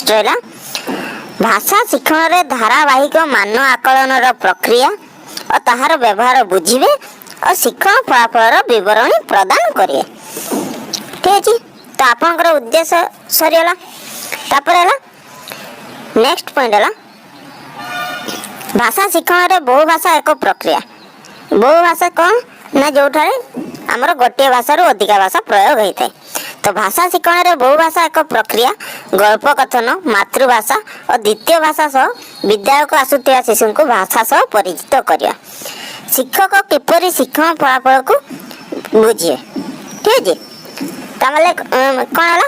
Next ରହିଲା, ଭାଷା ଶିକ୍ଷଣରେ ଧାରାବାହିକ ମାନ ଆକଳନର ପ୍ରକ୍ରିୟା ଓ ତାହାର ବ୍ୟବହାର ବୁଝିବେ ଓ ଶିକ୍ଷଣ ଫଳାଫଳର ବିବରଣୀ ପ୍ରଦାନ କରିବେ। ଠିକ୍ ଅଛି। ତ ଆପଣଙ୍କର ଉଦ୍ଦେଶ୍ୟ ସରିଗଲା। ତାପରେ ହେଲା, ନେକ୍ସଟ ପଏଣ୍ଟ ହେଲା, ଭାଷା ଶିକ୍ଷଣରେ ବହୁ ଭାଷା ଏକ ପ୍ରକ୍ରିୟା। ବହୁ ଭାଷା କ'ଣ ନା, ଯେଉଁଠାରେ ଆମର ଗୋଟିଏ ଭାଷାରୁ ଅଧିକା ଭାଷା ପ୍ରୟୋଗ ହୋଇଥାଏ। ତ ଭାଷା ଶିକ୍ଷଣରେ ବହୁ ଭାଷା ଏକ ପ୍ରକ୍ରିୟା। ଗଳ୍ପ କଥନ, ମାତୃଭାଷା ଓ ଦ୍ୱିତୀୟ ଭାଷା ସହ ବିଦ୍ୟାଳୟକୁ ଆସୁଥିବା ଶିଶୁଙ୍କୁ ଭାଷା ସହ ପରିଚିତ କରିବା। ଶିକ୍ଷକ କିପରି ଶିକ୍ଷଣ ଫଳାଫଳକୁ ବୁଝିବେ? ଠିକ୍ ଅଛି। ତାହେଲେ କ'ଣ ହେଲା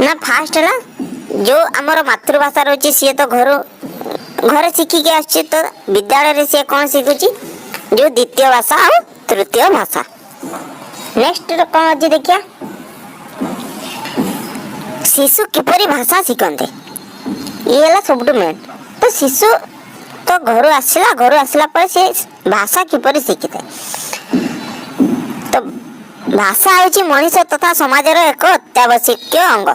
ନା, ଫାଷ୍ଟ ହେଲା, ଯେଉଁ ଆମର ମାତୃଭାଷା ରହିଛି, ସିଏ ତ ଘରେ ଶିଖିକି ଆସୁଛି। ତ ବିଦ୍ୟାଳୟରେ ସିଏ କ'ଣ ଶିଖୁଛି? ଯେଉଁ ଦ୍ୱିତୀୟ ଭାଷା ଆଉ ତୃତୀୟ ଭାଷା। ନେକ୍ସଟ କ'ଣ ଅଛି ଦେଖିବା। ଶିଶୁ କିପରି ଭାଷା ଶିଖନ୍ତି? ଇଏ ହେଲା ସବୁଠୁ ମେନ୍। ତ ଶିଶୁ ତ ଘରୁ ଆସିଲା, ଘରୁ ଆସିଲା ପରେ ସେ ଭାଷା କିପରି ଶିଖିଥାଏ? ତ ଭାଷା ହେଉଛି ମଣିଷ ତଥା ସମାଜର ଏକ ଅତ୍ୟାବଶ୍ୟକୀୟ ଅଙ୍ଗ।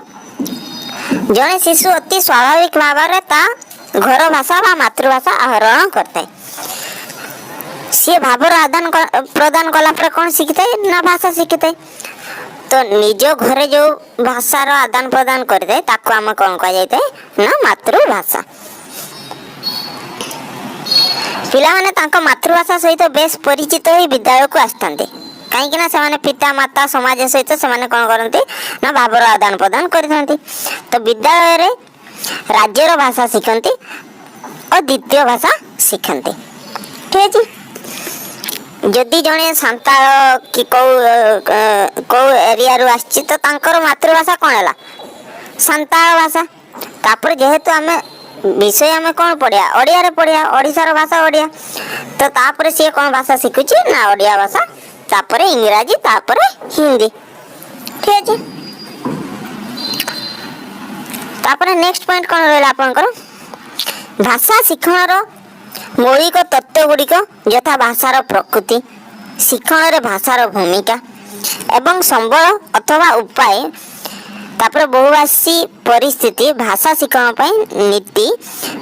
ଜଣେ ଶିଶୁ ଅତି ସ୍ୱାଭାବିକ ଭାବରେ ତା ଘର ଭାଷା ବା ମାତୃଭାଷା ଆହରଣ କରିଥାଏ। ସିଏ ଭାବର ଆଦାନ ପ୍ରଦାନ କଲା ପରେ କ'ଣ ଶିଖିଥାଏ ନା, ଭାଷା ଶିଖିଥାଏ। ତ ନିଜ ଘରେ ଯେଉଁ ଭାଷାର ଆଦାନ ପ୍ରଦାନ କରିଥାଏ, ତାକୁ ଆମେ କ'ଣ କୁହାଯାଇଥାଏ ନା, ମାତୃଭାଷା। ପିଲାମାନେ ତାଙ୍କ ମାତୃଭାଷା ସହିତ ବେଶ ପରିଚିତ ହୋଇ ବିଦ୍ୟାଳୟକୁ ଆସିଥାନ୍ତି। କାହିଁକି ନା, ସେମାନେ ପିତା ମାତା, ସମାଜ ସହିତ ସେମାନେ କ'ଣ କରନ୍ତି ନା, ଭାବର ଆଦାନ ପ୍ରଦାନ କରିଥାନ୍ତି। ତ ବିଦ୍ୟାଳୟରେ ରାଜ୍ୟର ଭାଷା ଶିଖନ୍ତି ଓ ଦ୍ୱିତୀୟ ଭାଷା ଶିଖନ୍ତି। ଠିକ୍ ଅଛି। ଯଦି ଜଣେ ସାନ୍ତାଳ କି କୋଉ ଏରିଆରୁ ଆସିଛି, ତ ତାଙ୍କର ମାତୃଭାଷା କ'ଣ ହେଲା? ସାନ୍ତାଳ ଭାଷା। ତାପରେ ଯେହେତୁ ଆମେ ବିଷୟ ଆମେ କ'ଣ ପଢ଼ିବା? ଓଡ଼ିଆରେ ପଢ଼ିବା। ଓଡ଼ିଶାର ଭାଷା ଓଡ଼ିଆ। ତ ତାପରେ ସିଏ କ'ଣ ଭାଷା ଶିଖୁଛି ନା, ଓଡ଼ିଆ ଭାଷା, ତାପରେ ଇଂରାଜୀ, ତାପରେ ହିନ୍ଦୀ। ଠିକ୍ ଅଛି। ତାପରେ ନେକ୍ସଟ ପଏଣ୍ଟ କ'ଣ ରହିଲା ଆପଣଙ୍କର? ଭାଷା ଶିକ୍ଷଣର ମୌଳିକ ତତ୍ତ୍ୱ ଗୁଡ଼ିକ ଯଥା ଭାଷାର ପ୍ରକୃତି, ଶିକ୍ଷଣରେ ଭାଷାର ଭୂମିକା ଏବଂ ସମ୍ବଳ ଅଥବା ଉପାୟ, ତାପରେ ବହୁଭାଷୀ ପରିସ୍ଥିତି, ଭାଷା ଶିକ୍ଷଣ ପାଇଁ ନୀତି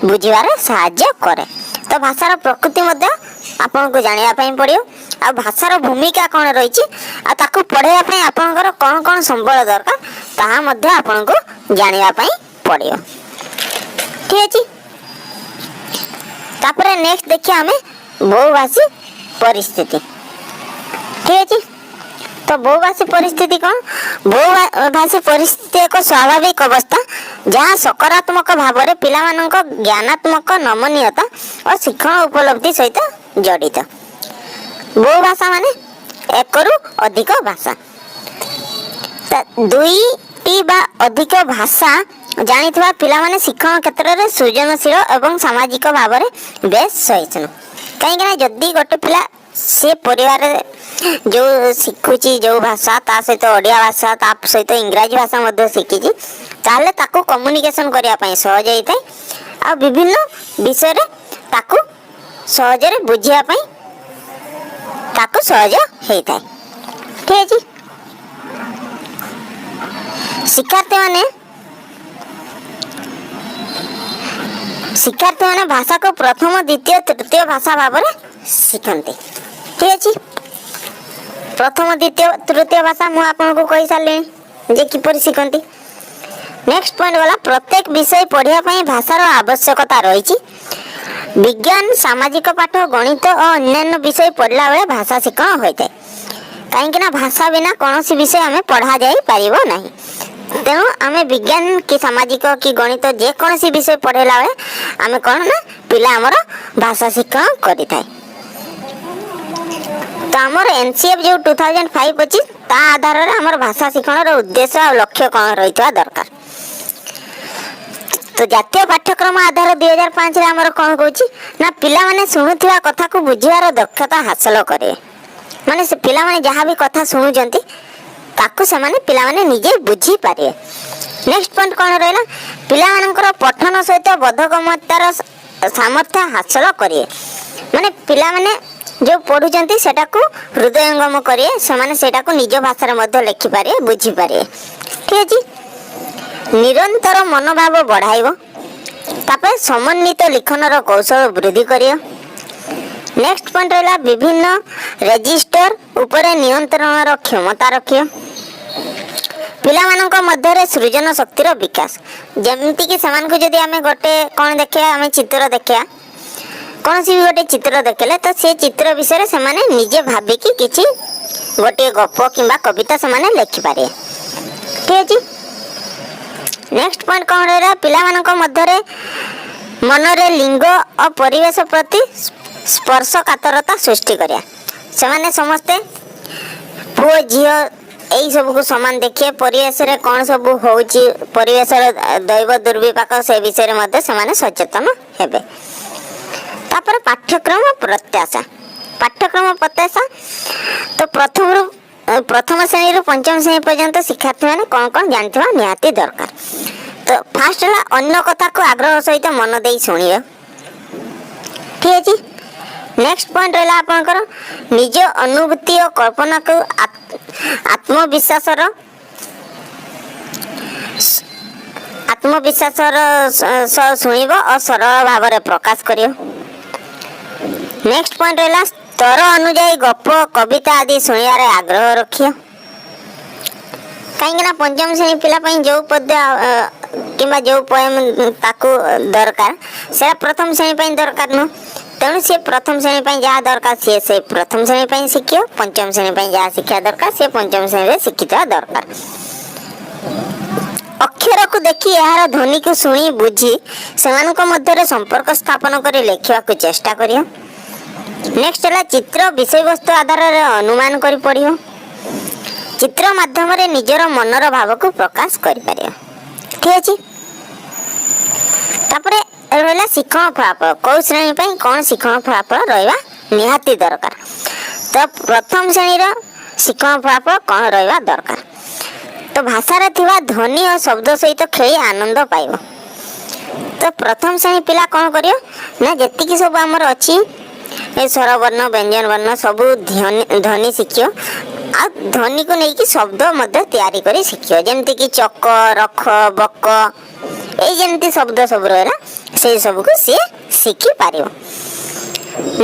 ବୁଝିବାରେ ସାହାଯ୍ୟ କରେ। ତ ଭାଷାର ପ୍ରକୃତି ମଧ୍ୟ ଆପଣଙ୍କୁ ଜାଣିବା ପାଇଁ ପଡ଼ିବ, ଆଉ ଭାଷାର ଭୂମିକା କ'ଣ ରହିଛି, ଆଉ ତାକୁ ପଢ଼ାଇବା ପାଇଁ ଆପଣଙ୍କର କ'ଣ କ'ଣ ସମ୍ବଳ ଦରକାର, ତାହା ମଧ୍ୟ ଆପଣଙ୍କୁ ଜାଣିବା ପାଇଁ ପଡ଼ିବ। ଠିକ୍ ଅଛି। ତାପରେ ନେକ୍ସଟ ଦେଖିବା ଆମେ ବହୁଭାଷୀ ପରିସ୍ଥିତି। ଠିକ୍ ଅଛି। ତ ବହୁଭାଷୀ ପରିସ୍ଥିତି କ'ଣ? ବହୁଭାଷୀ ପରିସ୍ଥିତି ଏକ ସ୍ୱାଭାବିକ ଅବସ୍ଥା, ଯାହା ସକାରାତ୍ମକ ଭାବରେ ପିଲାମାନଙ୍କ ଜ୍ଞାନାତ୍ମକ ନମନୀୟତା ଓ ଶିକ୍ଷଣ ଉପଲବ୍ଧି ସହିତ ଜଡ଼ିତ। ବହୁ ଭାଷା ମାନେ ଏକରୁ ଅଧିକ ଭାଷା। ଦୁଇଟି ବା ଅଧିକ ଭାଷା ଜାଣିଥିବା ପିଲାମାନେ ଶିକ୍ଷଣ କ୍ଷେତ୍ରରେ ସୃଜନଶୀଳ ଏବଂ ସାମାଜିକ ଭାବରେ ବେଶ ସହିଷ୍ଣୁ। କାହିଁକି ନା, ଯଦି ଗୋଟେ ପିଲା ସେ ପରିବାରରେ ଯେଉଁ ଶିଖୁଛି ଯେଉଁ ଭାଷା, ତା ସହିତ ଓଡ଼ିଆ ଭାଷା, ତା ସହିତ ଇଂରାଜୀ ଭାଷା ମଧ୍ୟ ଶିଖିଛି, ତାହେଲେ ତାକୁ କମ୍ୟୁନିକେସନ୍ କରିବା ପାଇଁ ସହଜ ହେଇଥାଏ ଆଉ ବିଭିନ୍ନ ବିଷୟରେ ତାକୁ ସହଜରେ ବୁଝିବା ପାଇଁ ତାକୁ ସହଜ ହେଇଥାଏ। ଠିକ୍ ଅଛି। ଶିକ୍ଷାର୍ଥୀମାନେ ଭାଷାକୁ ପ୍ରଥମ, ଦ୍ୱିତୀୟ, ତୃତୀୟ ଭାଷା ଭାବରେ ଶିଖନ୍ତି। ଠିକ୍ ଅଛି। ପ୍ରଥମ, ଦ୍ୱିତୀୟ, ତୃତୀୟ ଭାଷା ମୁଁ ଆପଣଙ୍କୁ କହିସାରିଲିଣି ଯେ କିପରି ଶିଖନ୍ତି। ନେକ୍ସଟ ପଏଣ୍ଟ ଗଲା, ପ୍ରତ୍ୟେକ ବିଷୟ ପଢ଼ିବା ପାଇଁ ଭାଷାର ଆବଶ୍ୟକତା ରହିଛି। ବିଜ୍ଞାନ, ସାମାଜିକ ପାଠ, ଗଣିତ ଓ ଅନ୍ୟାନ୍ୟ ବିଷୟ ପଢ଼ିଲା ବେଳେ ଭାଷା ଶିକ୍ଷଣ ହୋଇଥାଏ। କାହିଁକି ନା, ଭାଷା ବିନା କୌଣସି ବିଷୟ ଆମେ ପଢ଼ା ଯାଇପାରିବ ନାହିଁ। ତେଣୁ ଆମେ ବିଜ୍ଞାନ କି ସାମାଜିକ କି ଗଣିତ, ଯେକୌଣସି ବିଷୟ ପଢ଼େଇଲା ବେଳେ ଆମେ କ'ଣ ନା, ପିଲା ଆମର ଭାଷା ଶିକ୍ଷଣ କରିଥାଏ। ତ ଆମର ଏନସିଏଫ୍ ଯେଉଁ 2005 ଅଛି, ତା ଆଧାରରେ ଆମର ଭାଷା ଶିକ୍ଷଣର ଉଦ୍ଦେଶ୍ୟ ଆଉ ଲକ୍ଷ୍ୟ କ'ଣ ରହିଥିବା ଦରକାର? ତ ଜାତୀୟ ପାଠ୍ୟକ୍ରମ ଆଧାର 2005ରେ ଆମର କ'ଣ କହୁଛି ନା, ପିଲାମାନେ ଶୁଣୁଥିବା କଥାକୁ ବୁଝିବାର ଦକ୍ଷତା ହାସଲ କରିବେ। ମାନେ ସେ ପିଲାମାନେ ଯାହା ବି କଥା ଶୁଣୁଛନ୍ତି, ତାକୁ ସେମାନେ ପିଲାମାନେ ନିଜେ ବୁଝିପାରିବେ। ନେକ୍ସଟ ପଏଣ୍ଟ କ'ଣ ରହିଲା? ପିଲାମାନଙ୍କର ପଠନ ସହିତ ବୋଧଗମ୍ୟତାର ସାମର୍ଥ୍ୟ ହାସଲ କରିବେ। ମାନେ ପିଲାମାନେ ଯେଉଁ ପଢ଼ୁଛନ୍ତି, ସେଟାକୁ ହୃଦୟଙ୍ଗମ କରିବେ। ସେମାନେ ସେଇଟାକୁ ନିଜ ଭାଷାରେ ମଧ୍ୟ ଲେଖିପାରିବେ, ବୁଝିପାରିବେ। ଠିକ୍ ଅଛି। ନିରନ୍ତର ମନୋଭାବ ବଢ଼ାଇବ। ତାପରେ ସମନ୍ୱିତ ଲିଖନର କୌଶଳ ବୃଦ୍ଧି କରିବ। ନେକ୍ସଟ ପଏଣ୍ଟ ରହିଲା, ବିଭିନ୍ନ ରେଜିଷ୍ଟର ଉପରେ ନିୟନ୍ତ୍ରଣର କ୍ଷମତା ରଖିବ। ପିଲାମାନଙ୍କ ମଧ୍ୟରେ ସୃଜନ ଶକ୍ତିର ବିକାଶ। ଯେମିତିକି ସେମାନଙ୍କୁ ଯଦି ଆମେ ଗୋଟେ କ'ଣ ଦେଖିବା, ଆମେ ଚିତ୍ର ଦେଖିବା, କୌଣସି ବି ଗୋଟେ ଚିତ୍ର ଦେଖିଲେ, ତ ସେ ଚିତ୍ର ବିଷୟରେ ସେମାନେ ନିଜେ ଭାବିକି କିଛି ଗୋଟିଏ ଗପ କିମ୍ବା କବିତା ସେମାନେ ଲେଖିପାରିବେ। ଠିକ୍ ଅଛି। ନେକ୍ସଟ ପଏଣ୍ଟ କ'ଣ ରହିଲା? ପିଲାମାନଙ୍କ ମଧ୍ୟରେ ମନରେ ଲିଙ୍ଗ ଓ ପରିବେଶ ପ୍ରତି ସ୍ପର୍ଶକାତରତା ସୃଷ୍ଟି କରିବା। ସେମାନେ ସମସ୍ତେ ପୁଅ ଝିଅ ଏଇ ସବୁକୁ ସମାନ ଦେଖିବେ। ପରିବେଶରେ କ'ଣ ସବୁ ହେଉଛି, ପରିବେଶର ଦୈବ ଦୁର୍ବିପାକ, ସେ ବିଷୟରେ ମଧ୍ୟ ସେମାନେ ସଚେତନ ହେବେ। ତାପରେ ପାଠ୍ୟକ୍ରମ ପ୍ରତ୍ୟାଶା। ପାଠ୍ୟକ୍ରମ ପ୍ରତ୍ୟାଶା, ତ ପ୍ରଥମ ଶ୍ରେଣୀରୁ ପଞ୍ଚମ ଶ୍ରେଣୀ ପର୍ଯ୍ୟନ୍ତ ଶିକ୍ଷାର୍ଥୀମାନେ କ'ଣ କ'ଣ ଜାଣିଥିବା ନିହାତି ଦରକାର? ତ ଫାଷ୍ଟ ହେଲା, ଅନ୍ୟ କଥାକୁ ଆଗ୍ରହ ସହିତ ମନ ଦେଇ ଶୁଣିବେ। ଠିକ୍ ଅଛି। ନେକ୍ସଟ ପଏଣ୍ଟ ରହିଲା ଆପଣଙ୍କର, ନିଜ ଅନୁଭୂତି ଓ କଳ୍ପନାକୁ ଆତ୍ମବିଶ୍ୱାସର ସହ ଶୁଣିବ ଓ ସରଳ ଭାବରେ ପ୍ରକାଶ କରିବ। ନେକ୍ସଟ ପଏଣ୍ଟ ରହିଲା, ସ୍ତର ଅନୁଯାୟୀ ଗପ, କବିତା ଆଦି ଶୁଣିବାରେ ଆଗ୍ରହ ରଖିବ। କାହିଁକି ନା ପଞ୍ଚମ ଶ୍ରେଣୀ ପିଲା ପାଇଁ ଯେଉଁ ପଦ୍ୟ କିମ୍ବା ଯେଉଁ ପଏମ୍ ତାକୁ ଦରକାର, ସେଟା ପ୍ରଥମ ଶ୍ରେଣୀ ପାଇଁ ଦରକାର ନୁହଁ। ତେଣୁ ସିଏ ପ୍ରଥମ ଶ୍ରେଣୀ ପାଇଁ ଯାହା ଦରକାର, ସିଏ ସେ ପ୍ରଥମ ଶ୍ରେଣୀ ପାଇଁ ଶିଖିବ। ପଞ୍ଚମ ଶ୍ରେଣୀ ପାଇଁ ଯାହା ଶିଖିବା ଦରକାର, ସିଏ ପଞ୍ଚମ ଶ୍ରେଣୀରେ ଶିଖିଥିବା ଦରକାର। ଅକ୍ଷରକୁ ଦେଖି, ଏହାର ଧ୍ୱନିକୁ ଶୁଣି ବୁଝି, ସେମାନଙ୍କ ମଧ୍ୟରେ ସମ୍ପର୍କ ସ୍ଥାପନ କରି ଲେଖିବାକୁ ଚେଷ୍ଟା କରିବ। ନେକ୍ସଟ ହେଲା, ଚିତ୍ର ବିଷୟବସ୍ତୁ ଆଧାରରେ ଅନୁମାନ କରି ପଢ଼ିବ। ଚିତ୍ର ମାଧ୍ୟମରେ ନିଜର ମନର ଭାବକୁ ପ୍ରକାଶ କରିପାରିବ। ଠିକ୍ ଅଛି। ତାପରେ ରହିଲା ଶିକ୍ଷଣ ଫଳାଫଳ। କେଉଁ ଶ୍ରେଣୀ ପାଇଁ କ'ଣ ଶିକ୍ଷଣ ଫଳାଫଳ ରହିବା ନିହାତି ଦରକାର? ତ ପ୍ରଥମ ଶ୍ରେଣୀର ଶିକ୍ଷଣ ଫଳାଫଳ କ'ଣ ରହିବା ଦରକାର? ତ ଭାଷାରେ ଥିବା ଧ୍ୱନି ଓ ଶବ୍ଦ ସହିତ ଖେଳି ଆନନ୍ଦ ପାଇବ। ତ ପ୍ରଥମ ଶ୍ରେଣୀ ପିଲା କ'ଣ କରିବ ନା, ଯେତିକି ସବୁ ଆମର ଅଛି ଏ ସ୍ୱରବର୍ଣ୍ଣ, ବ୍ୟଞ୍ଜନ ବର୍ଣ୍ଣ, ସବୁ ଧ୍ୱନି ଶିଖିବ ଆଉ ଧ୍ୱନିକୁ ନେଇକି ଶବ୍ଦ ମଧ୍ୟ ତିଆରି କରି ଶିଖିବ। ଯେମିତିକି ଚକ, ରଖ, ବକ, ଏଇ ଯେମିତି ଶବ୍ଦ ସବୁ ରହିଲା, ସେଇ ସବୁକୁ ସିଏ ଶିଖିପାରିବ।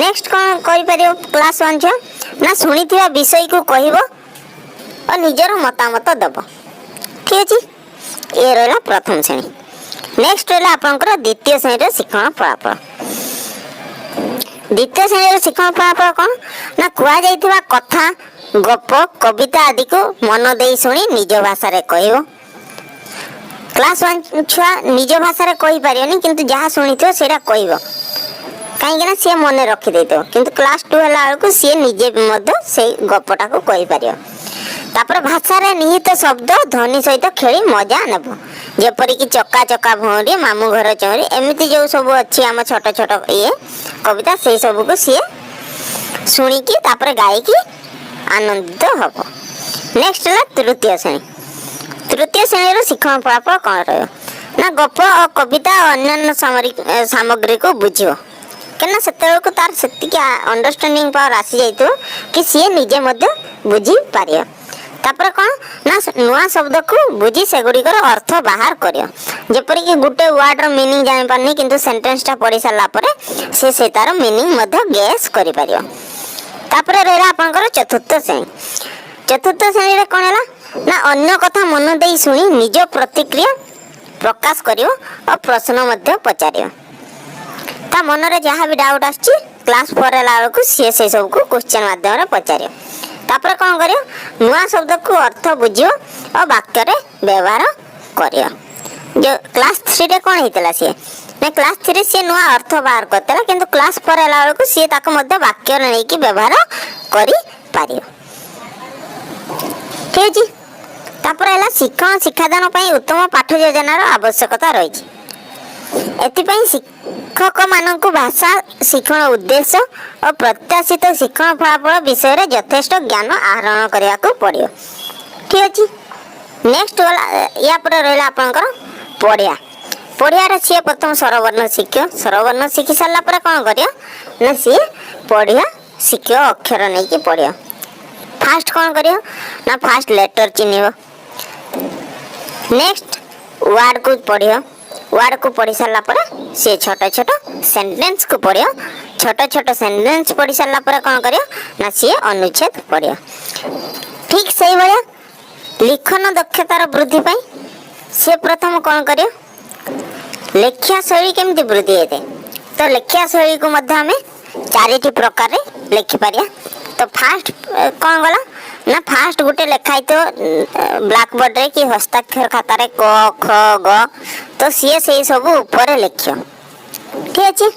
ନେକ୍ସଟ କ'ଣ କରିପାରିବ କ୍ଲାସ୍ ୱାନ୍ ଛୁଆ ନା, ଶୁଣିଥିବା ବିଷୟକୁ କହିବ ଓ ନିଜର ମତାମତ ଦେବ। ଠିକ୍ ଅଛି। ଇଏ ରହିଲା ପ୍ରଥମ ଶ୍ରେଣୀ। ନେକ୍ସଟ ରହିଲା ଆପଣଙ୍କର ଦ୍ୱିତୀୟ ଶ୍ରେଣୀର ଶିକ୍ଷଣ ଫଳାଫଳ। ଦ୍ୱିତୀୟ ଶ୍ରେଣୀର ଶିକ୍ଷଣ ଫଳାଫଳ କ'ଣ ନା, କୁହାଯାଇଥିବା କଥା, ଗପ, କବିତା ଆଦିକୁ ମନ ଦେଇ ଶୁଣି ନିଜ ଭାଷାରେ କହିବ। କ୍ଲାସ୍ ୱାନ୍ ଛୁଆ ନିଜ ଭାଷାରେ କହିପାରିବନି, କିନ୍ତୁ ଯାହା ଶୁଣିଥିବ ସେଇଟା କହିବ, କାହିଁକି ନା ସିଏ ମନେ ରଖିଦେଇଥିବ। କିନ୍ତୁ କ୍ଲାସ୍ ଟୁ ହେଲା ବେଳକୁ ସିଏ ନିଜେ ବି ମଧ୍ୟ ସେଇ ଗପଟାକୁ କହିପାରିବ। ତାପରେ ଭାଷାରେ ନିହିତ ଶବ୍ଦ, ଧ୍ୱନି ସହିତ ଖେଳି ମଜା ନେବ। ଯେପରିକି ଚକା ଚକା ଭଉଁରୀ, ମାମୁଁ ଘର ଚଉଁରୀ, ଏମିତି ଯେଉଁ ସବୁ ଅଛି ଆମ ଛୋଟ ଛୋଟ ଇଏ କବିତା, ସେଇ ସବୁକୁ ସିଏ ଶୁଣିକି ତାପରେ ଗାଇକି ଆନନ୍ଦିତ ହବ। ନେକ୍ସଟ ହେଲା ତୃତୀୟ ଶ୍ରେଣୀ। ତୃତୀୟ ଶ୍ରେଣୀର ଶିକ୍ଷଣ ଫଳାଫଳ କ'ଣ ରହିବ ନା, ଗପ ଓ କବିତା ଓ ଅନ୍ୟାନ୍ୟ ସାମଗ୍ରୀକୁ ବୁଝିବ। କାହିଁକିନା ସେତେବେଳକୁ ତାର ସେତିକି ଅଣ୍ଡରଷ୍ଟାଣ୍ଡିଂ ପାୱାର ଆସିଯାଇଥିବ କି ସିଏ ନିଜେ ମଧ୍ୟ ବୁଝିପାରିବ। ତାପରେ କ'ଣ ନା, ନୂଆ ଶବ୍ଦକୁ ବୁଝି ସେଗୁଡ଼ିକର ଅର୍ଥ ବାହାର କରିବ। ଯେପରିକି ଗୋଟେ ୱାର୍ଡ଼ର ମିନିଂ ଜାଣିପାରୁନି, କିନ୍ତୁ ସେଣ୍ଟେନ୍ସଟା ପଢ଼ି ସାରିଲା ପରେ ସେ ସେ ତାର ମିନିଂ ମଧ୍ୟ ଗେସ୍ କରିପାରିବ। ତାପରେ ରହିଲା ଆପଣଙ୍କର ଚତୁର୍ଥ ଶ୍ରେଣୀ। ଚତୁର୍ଥ ଶ୍ରେଣୀରେ କ'ଣ ହେଲା ନା, ଅନ୍ୟ କଥା ମନ ଦେଇ ଶୁଣି ନିଜ ପ୍ରତିକ୍ରିୟା ପ୍ରକାଶ କରିବ ଓ ପ୍ରଶ୍ନ ମଧ୍ୟ ପଚାରିବ। ତା ମନରେ ଯାହା ବି ଡାଉଟ୍ ଆସୁଛି, କ୍ଲାସ୍ ଫୋର୍ ହେଲା ବେଳକୁ ସିଏ ସେ ସବୁକୁ କ୍ୱେଶ୍ଚନ୍ ମାଧ୍ୟମରେ ପଚାରିବ। ତାପରେ କ'ଣ କରିବ? ନୂଆ ଶବ୍ଦକୁ ଅର୍ଥ ବୁଝିବ ଓ ବାକ୍ୟରେ ବ୍ୟବହାର କରିବ। ଯେଉଁ କ୍ଲାସ୍ ଥ୍ରୀରେ କ'ଣ ହେଇଥିଲା ସିଏ ନା, କ୍ଲାସ୍ ଥ୍ରୀରେ ସିଏ ନୂଆ ଅର୍ଥ ବାହାର କରିଥିଲା, କିନ୍ତୁ କ୍ଲାସ୍ ଫୋର୍ ହେଲା ବେଳକୁ ସିଏ ତାକୁ ମଧ୍ୟ ବାକ୍ୟରେ ନେଇକି ବ୍ୟବହାର କରିପାରିବ। ଠିକ୍ ଅଛି। ତାପରେ ହେଲା, ଶିକ୍ଷଣ ଶିକ୍ଷାଦାନ ପାଇଁ ଉତ୍ତମ ପାଠ ଯୋଜନାର ଆବଶ୍ୟକତା ରହିଛି। ଏଥିପାଇଁ ଶିକ୍ଷକମାନଙ୍କୁ ଭାଷା ଶିକ୍ଷଣ ଉଦ୍ଦେଶ୍ୟ ଓ ପ୍ରତ୍ୟାଶିତ ଶିକ୍ଷଣ ଫଳାଫଳ ବିଷୟରେ ଯଥେଷ୍ଟ ଜ୍ଞାନ ଆହରଣ କରିବାକୁ ପଡ଼ିବ। ଠିକ୍ ଅଛି। ନେକ୍ସଟ ଗଲା, ୟା ପରେ ରହିଲା ଆପଣଙ୍କର ପଢ଼ିବା। ପଢ଼ିବାରେ ସିଏ ପ୍ରଥମ ସ୍ୱରବର୍ଣ୍ଣ ଶିଖିବ। ସ୍ୱରବର୍ଣ୍ଣ ଶିଖି ସାରିଲା ପରେ କ'ଣ କରିବ ନା, ସିଏ ପଢ଼ିବା ଶିଖିବ, ଅକ୍ଷର ନେଇକି ପଢ଼ିବ। ଫାଷ୍ଟ କ'ଣ କରିବ ନା, ଫାଷ୍ଟ ଲେଟର ଚିହ୍ନିବ। ନେକ୍ସଟ ୱାର୍ଡ଼କୁ ପଢ଼ିବ। ୱାର୍ଡ଼କୁ ପଢ଼ି ସାରିଲା ପରେ ସିଏ ଛୋଟ ଛୋଟ ସେଣ୍ଟେନ୍ସକୁ ପଢ଼ିବ। ଛୋଟ ଛୋଟ ସେଣ୍ଟେନ୍ସ ପଢ଼ି ସାରିଲା ପରେ କ'ଣ କରିବ ନା ସିଏ ଅନୁଚ୍ଛେଦ ପଢ଼ିବ। ଠିକ୍ ସେଇଭଳିଆ ଲିଖନ ଦକ୍ଷତାର ବୃଦ୍ଧି ପାଇଁ ସିଏ ପ୍ରଥମ କ'ଣ କରିବ? ଲେଖିବା ଶୈଳୀ କେମିତି ବୃଦ୍ଧି ହେଇଥାଏ? ତ ଲେଖିବା ଶୈଳୀକୁ ମଧ୍ୟ ଆମେ ଚାରିଟି ପ୍ରକାରରେ ଲେଖିପାରିବା। ତ ଫାଷ୍ଟ କ'ଣ ଗଲା ନା ଫାଷ୍ଟ ଗୋଟେ ଲେଖା ହେଇଥିବ ବ୍ଲାକ୍ ବୋର୍ଡ଼ରେ କି ହସ୍ତାକ୍ଷର ଖାତାରେ କ, ଖ, ଗ। ତ ସିଏ ସେଇ ସବୁ ଉପରେ ଲେଖିବ। ଠିକ୍ ଅଛି?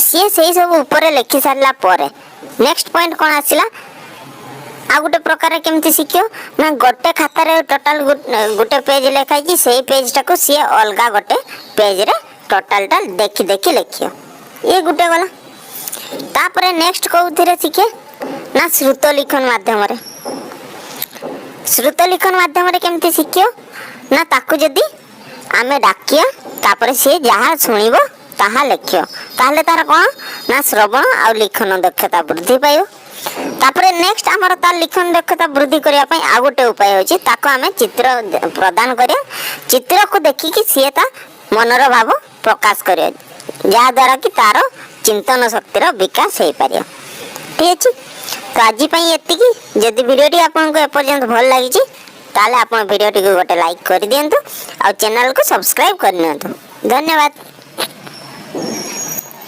ସିଏ ସେଇ ସବୁ ଉପରେ ଲେଖି ସାରିଲା ପରେ ନେକ୍ସଟ ପଏଣ୍ଟ କ'ଣ ଆସିଲା? ଆଉ ଗୋଟେ ପ୍ରକାର କେମିତି ଶିଖିବ ନା ଗୋଟେ ଖାତାରେ ଟୋଟାଲ ଗୋଟେ ପେଜ୍ ଲେଖା ହେଇଛି, ସେଇ ପେଜ୍ଟାକୁ ସିଏ ଅଲଗା ଗୋଟେ ପେଜ୍ରେ ଟୋଟାଲଟା ଦେଖି ଦେଖି ଲେଖିବ। ଇଏ ଗୋଟେ ଗଲା। ତାପରେ ନେକ୍ସଟ କେଉଁଥିରେ ଶିଖେ ନା ଶ୍ରୁତ ଲିଖନ ମାଧ୍ୟମରେ। ଶ୍ରୁତ ଲିଖନ ମାଧ୍ୟମରେ କେମିତି ଶିଖିବ ନା ତାକୁ ଯଦି ଆମେ ଡାକିବା, ତାପରେ ସିଏ ଯାହା ଶୁଣିବ ତାହା ଲେଖିବ, ତାହେଲେ ତାର କ'ଣ ନା ଶ୍ରବଣ ଆଉ ଲିଖନ ଦକ୍ଷତା ବୃଦ୍ଧି ପାଇବ। ତାପରେ ନେକ୍ସଟ ଆମର ତାର ଲିଖନ ଦକ୍ଷତା ବୃଦ୍ଧି କରିବା ପାଇଁ ଆଉ ଗୋଟେ ଉପାୟ ହେଉଛି, ତାକୁ ଆମେ ଚିତ୍ର ପ୍ରଦାନ କରିବା। ଚିତ୍ରକୁ ଦେଖିକି ସିଏ ତା ମନର ଭାବ ପ୍ରକାଶ କରିବ, ଯାହାଦ୍ୱାରା କି ତାର ଚିନ୍ତନ ଶକ୍ତିର ବିକାଶ ହେଇପାରିବ। ଠିକ୍ ଅଛି? ତ ଆଜି ପାଇଁ ଏତିକି। ଯଦି ଭିଡ଼ିଓଟି ଆପଣଙ୍କୁ ଏପର୍ଯ୍ୟନ୍ତ ଭଲ ଲାଗିଛି, ତାହେଲେ ଆପଣ ଭିଡ଼ିଓଟିକୁ ଗୋଟେ ଲାଇକ୍ କରିଦିଅନ୍ତୁ ଆଉ ଚ୍ୟାନେଲକୁ ସବସ୍କ୍ରାଇବ୍ କରିନିଅନ୍ତୁ। ଧନ୍ୟବାଦ।